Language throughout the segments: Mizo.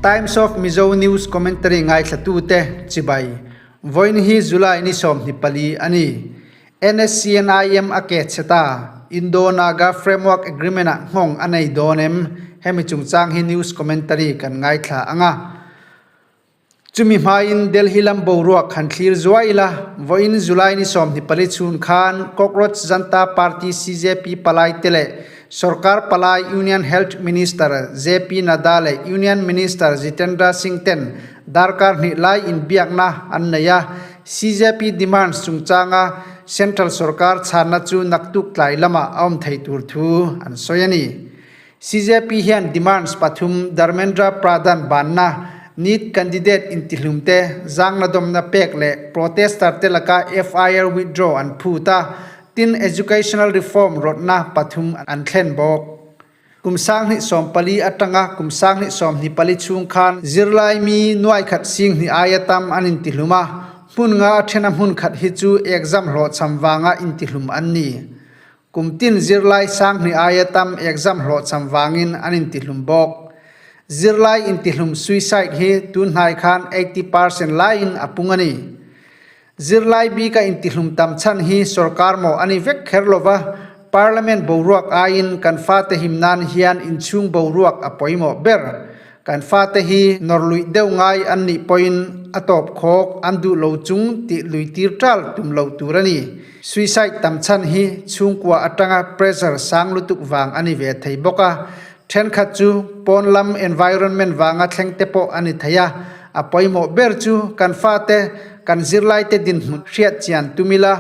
Times of Mizo News Commentary ngaithlatute chibai. Vawiin hi July ni 24 a ni. NSCNIM a ke chhe ta. Indo-Naga Framework Agreement-ah nghawng a nei dawn em? Hemi chungchang hi news commentary kan ngaithla ang a. Chumi hmain Delhi lam boruak han thlir zuai ila, vawiin July ni 24 chhun khan Cockroach Janta Party CJP palai te leh Sorkar palai Union Health Minister JP Nadda leh Union Minister Jitendra Singh ten darkar hnih lai inbiakna an nei a, CJP demands chungchanga Central sorkar chhanna chu naktuk tlai lamah a awm thei tur thu an sawi a ni. CJP hian demands pathum Dharmendra Pradhan banna, NEET candidate intihlumte zangna dawmna pek leh protester te laka FIR withdraw an phut a, tin educational reform rawtna pathum an thlen bawk. Kum 2014 atanga kum 2024 chhung khan zirlai mi nuaikhat singhnih aia tam an intihlum a, hmun nga a thena hmun khat hi chu exam hlawhchham vanga intihlum an ni. Kum tin zirlai 2000 aia tam exam hlawhchham vangin an intihlum bawk. Zirlai intihlum suicide hi tunhnai khan 80% laiin a pung a ni. Zirlai bika intihlum tam chhan hi sorkar maw a ni vek kher lova, Parliament boruak aiin kan fate him nan hian inchhung boruak a pawimawh ber. Kan fate hi nawrluih deuh ngai an nih pawhin a tawp khawk an duh lo chung tih lui tir tal tum lo tur a ni. Suicide tam chhan hi chhungkua atanga pressure sang lutuk vang a ni ve thei bawk a, thenkhat chu pawn lam environment vanga thleng te pawh a ni thei a. A pawimawh ber chu kan fate kan zirlaite dinhmun hriat chian tum ila,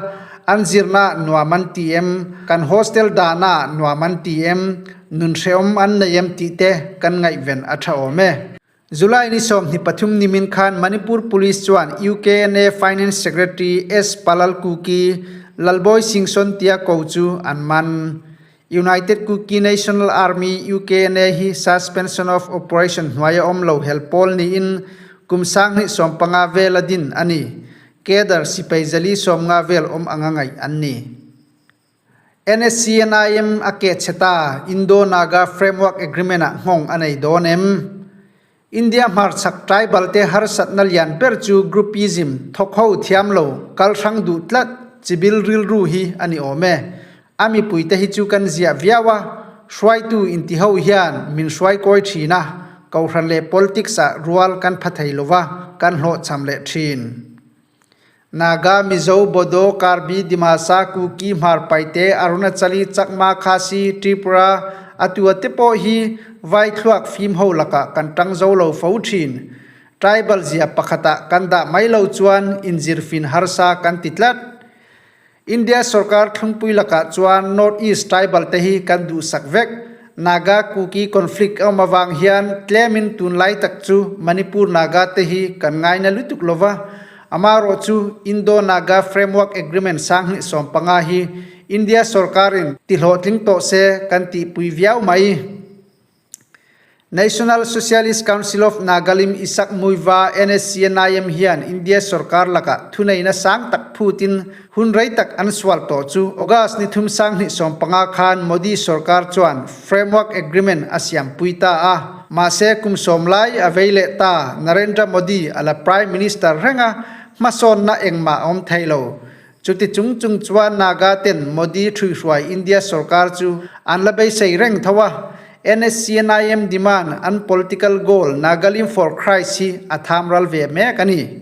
an zirna nuam an ti em, kan hostel dahna nuam an ti em, nun hrehawm an nei em tih te kan ngaihven a tha awm e. July ni 23 nimin khan Manipur Police chuan UKNA Finance Secretary S Palal Kuki, Lalbawi Singson tia ko chu an man. United Kuki National Army, UKNA, hi suspension of operation hnuaia awm lo hel pawl niin kum 2015 vela din a ni. Cadre sipai 450 vel awm anga ngaih an ni. NSCNIM a ke chhe ta, Indo-Naga Framework Agreement-ah nghawng a nei dawn em? India hmarchhak tribal te harsatna lian ber chu groupism, thawk ho thiam lo, kal hrang duh tlat, chibil rilru hi a ni awm e. A mipuite hi chu kan ziah viau a, hruaitu inti ho hian min hruai kawi thin a, kohhran leh politics ah rual kan pha thei lova, kan hlawhchham leh thin. Naga, Mizo, Bodo, Karbi, Dimasa, Kuki, Hmar, Paite, Arunachali, Chakma, Khasi, Tripura, atua te pawh hi vai thluak fim ho lakah kan tang zo lo fo thin. Tribal zia pakhatah kan dah mai lo chuan inzir fin harsa kan ti tlat. India sorkar thlungpui lakah chuan North East tribal te hi kan duhsak vek. Naga Kuki conflict a awm avang hian tlemin tunlai tak chu Manipur Naga te hi kan ngaina lutuk lova. Amaherawh chu Indo-Naga Framework Agreement 2015 hi India sorkarin tihlawhtling tawh se kan tihpui viau mai. National Socialist Council of Nagalim Isak Muiva, NSCNIM, hian India sorkar lakah thuneihna sang tak phutin hun rei tak an sual tawh chu August ni thum 2015 khan Modi sorkar chuan Framework Agreement a siampui ta a. Mahse kum sawm lai a vei leh ta, Narendra Modi a la Prime Minister reng a, hmasawnna engmah a awm thei lo. Chuti chung chung chuan Naga ten Modi thuihruai India sorkar chu an la beisei reng tho a, NSCNIM demand an political goal Nagalim for Christ hi a tham ral ve mek a ni.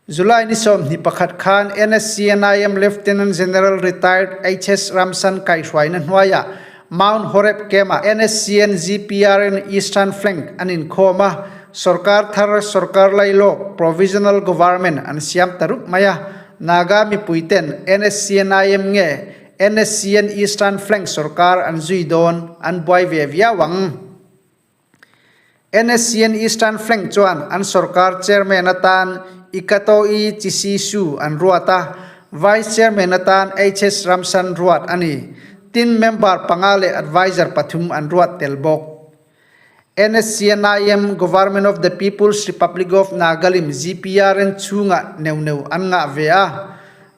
July ni 21 khan NSCNIM Lieutenant General Retired HS Ramsan kaihhruaina hnuaiah Mount Horeb Camp-ah NSCN GPRN Eastern Flank an inkhawm a, sorkar thar sorkar lailawk, provisional government, an siam ta rup mai a. Naga mipuiten NSCN-IM nge NSCN Eastern Flank sorkar an zui dawn an buai ve viau ang. NSCN Eastern Flank chuan an sorkar chairman atan Ikato'i Chisisu an ruat a, vice chairman atan HS Ramsan ruat a ni. Tin, member panga leh adviser pathum an ruat tel bawk. NSCNIM, Government of the People's Republic of Nagalim, GPRN, chhungah neuh neuh an ngah ve a.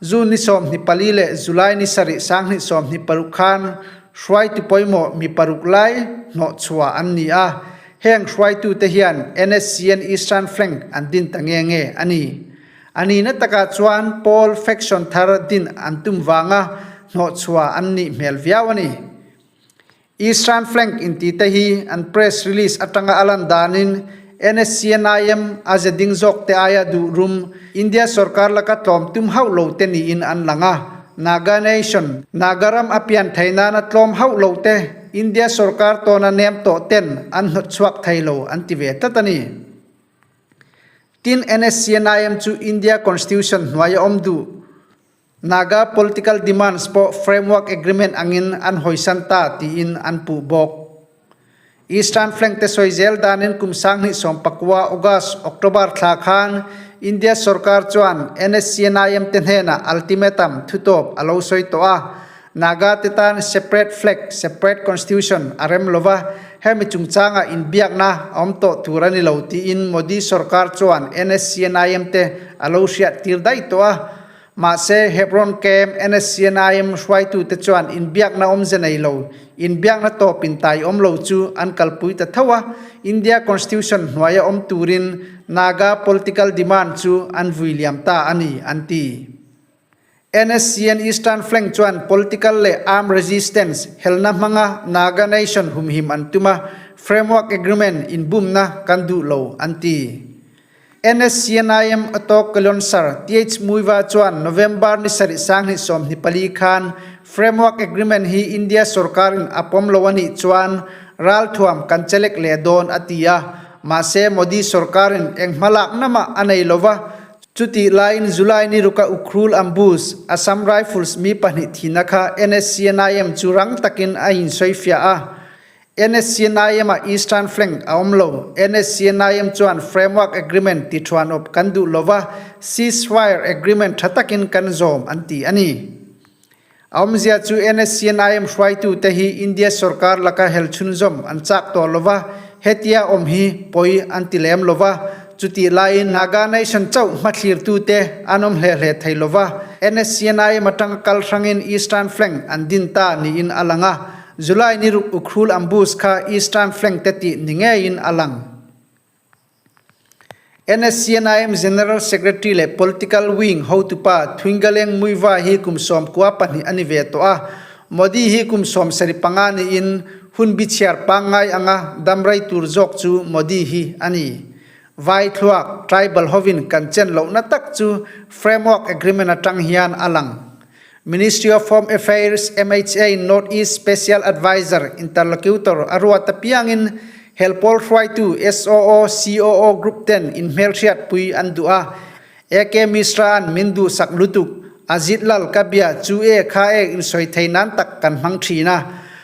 June ni 24 leh July ni 7 2026 khan hruaitu pawimawh mi paruk lai hnawhchhuah an ni a. Heng hruaitute hian NSCN Eastern Flank an din ta nge nge a ni. A nihna takah chuan pawl faction thar din an tum vanga hnawhchhuah an nih hmel viau a ni. Eastern Flank intite hi an press release atanga a lan danin NSCNIM a ze ding zawkte aia duh rum India sorkar laka tlawm tum hauh lo te niin an lang a. Naga Nation, Naga ram a pian thei nana tlawm hauh lo te India sorkar tawna nem tawh ten an hnawt chhuak thei lo an ti ve tlat a ni. Tin, NSCNIM chu India Constitution hnuaia awm duh Naga political demands pawh framework agreement angin an hawisan ta tiin an puh bawk. Eastern Flank te sawi zel danin kum 2019 August, October thla khan India sorkar chuan NSCNIM te hnenah ultimatum thutawp a lo sawi tawh a, Naga te tan separate flag, separate constitution a rem lova, hemi chungchanga inbiakna a awm tawh tur a ni lo tiin Modi sorkar chuan NSCNIM te a lo hriat tir daih tawh a. Mahse, Hebron Camp NSCNIM hruaitute chuan inbiakna awmze nei lo, inbiakna tawp intai awm lo chu an kalpui ta tho a, India Constitution hnuaia awm turin Naga political demand chu an vui liam ta a ni, an ti. NSCN Eastern Flank chuan political leh armed resistance helna hmanga Naga nation humhim an tum a, framework agreement inbumna kan duh lo, an ti. NSCNIM Ato Kalonsar TH Muiva chuan November ni sarih 2024 khan Framework Agreement hi India sorkarin a pawm lo a nih chuan ralthuam kan chelek leh dawn a ti a, mahse Modi sorkarin eng hmalakna mah a nei lo va, chutih laiin July ni ruka Ukhrul Ambush, Assam Rifles mi pahnih thihna kha NSCNIM chu rang takin a insawifiah a. NSCNIM-ah Eastern Flank a awm lo. NSCNIM chuan Framework Agreement ti thuanawp kan duh lo va, Ceasefire Agreement tha takin kan zawm an ti a ni. A awmzia chu NSCNIM hruaitute hi India sorkar laka hel chhunzawm an chak tawh lo va, hetia awm hi pawi an ti lem lo va, chutih laiin Naga Nation chauh hmathlirtute an awm hle hle thei lo va, NSCNIM atanga kal hrangin Eastern Flank an din ta niin a lang a. July ni ruk Ukhrul ambush kha Eastern Flank te tih ni ngeiin a lang. NSCNIM General Secretary leh Political Wing hotupa Thuingaleng Muiva hi kum 12 a ni ve tawh a, Modi hi kum 75 niin hun bichhiar pangngai anga damrei tur zawk chu Modi hi a ni. Vai thluak, tribal hovin kan chen lohna tak chu Framework Agreement atang hian a lang. Ministry of Home Affairs, MHA, in North East Special Adviser, Interlocutor, a ruat apiangin helpawl hruaitu SOO, COO group ten inhmelhriatpui an duh a. AK Mishra an min duhsak lutuk, Ajit Lal ka bia chu e kha e insawi thei nan tak kan hmang thin a.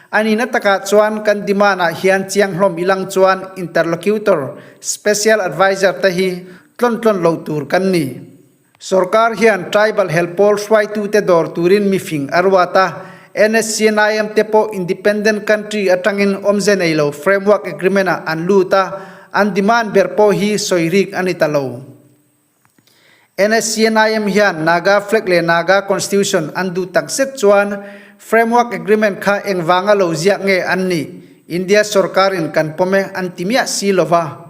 A nihna takah chuan kan demand ah hian chiang hlawm ilang chuan Interlocutor, Special Adviser te hi tlawn tlawn lo tur kan ni. Sorkar hian tribal helpawl hruaitute dawr turin mifing a ruat a, NSCNIM te pawh independent country atangin awmze nei lo framework agreement ah an lut a, an demand ber pawh hi sawi rik a ni ta lo. NSCNIM hian Naga flag leh Naga constitution an duh tak zet chuan framework agreement kha engvanga lo ziak nge an nih India sorkarin kan pawm e an ti miah si lova.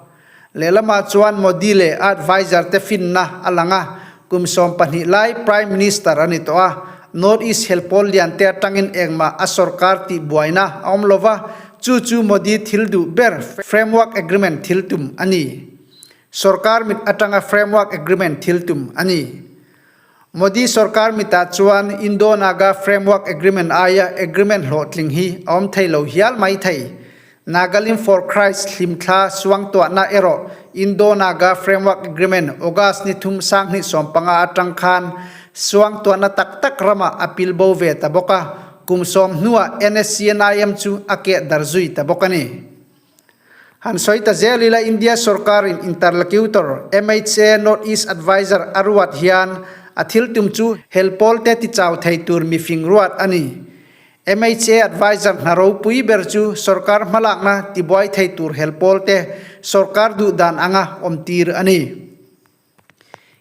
Lehlamah chuan Modi leh a adviser te finna a lang a, kum 12 lai Prime Minister a ni tawh a, North East helpawl lian te atangin engmah a sorkar tih buaina a awm lova, chu chu Modi thil duh ber Framework Agreement thil tum a ni. Sorkar mit atanga Framework Agreement thil tum a ni. Modi sorkar mitah chuan Indo-Naga Framework Agreement aia agreement hlawhtling hi a awm thei lo hial mai thei. Nagalim for Christ hlimthla suangtuahna erawh Indo-Naga Framework Agreement August ni thum 2015 atang khan suangtuahna tak tak ramah a pil bo ve ta bawk a, kum sawm hnuah NSCNIM chu a keh dar zui ta bawk a ni. Han sawi ta zel ila India sorkarin interlocutor, MHA North East Adviser a ruat hian a thil tum chu helpawl te tichau thei tur mifing ruat a ni. MHA Adviser hna ropui ber chu sorkar hmalakna tibuai thei tur helpawl te sorkar duh dan anga awm tir a ni.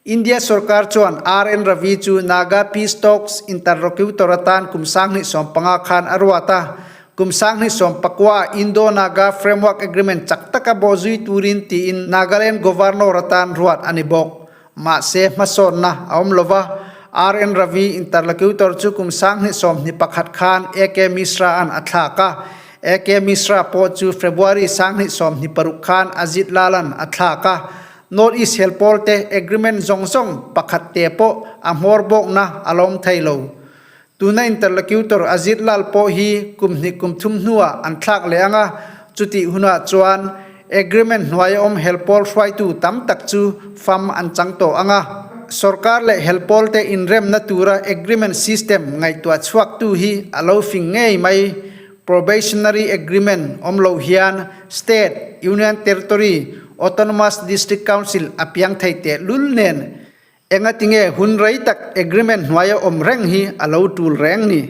India sorkar chuan RN Ravi chu Naga Peace Talks interlocutor atan kum 2015 khan a ruat a. Kum 2019 Indo-Naga Framework Agreement chak taka bawhzui turin tiin Nagaland Governor atan ruat a ni bawk. Mahse, hmasawnna a awm lova, RN Ravi interlocutor chu kum 2021 khan AK Mishra-a'n a thlak a, AK Mishra pawh chu February 2026 khan Ajit Lal-a'n a thlak a. North East hel pawlte agreement zawng zawng pakhat te pawh a hmawr bawkna a lawm thei lo. Tuna interlocutor Ajit Lal pawh hi kum hnih kum thum hnuah an thlak leh ang a, chutih hunah chuan agreement hnuaia awm helpawl hruaitu tam tak chu fam an chang tawh ang a. Sorkar leh helpawlte inremna tura agreement system ngaihtuah chhuaktu hi a lo fing ngei mai. Probationary agreement awm loh hian State, Union Territory, Autonomous District Council a piang thei tehlul nen Engatinge hun rei tak agreement hnuaia awm reng hi a lo tul reng ni?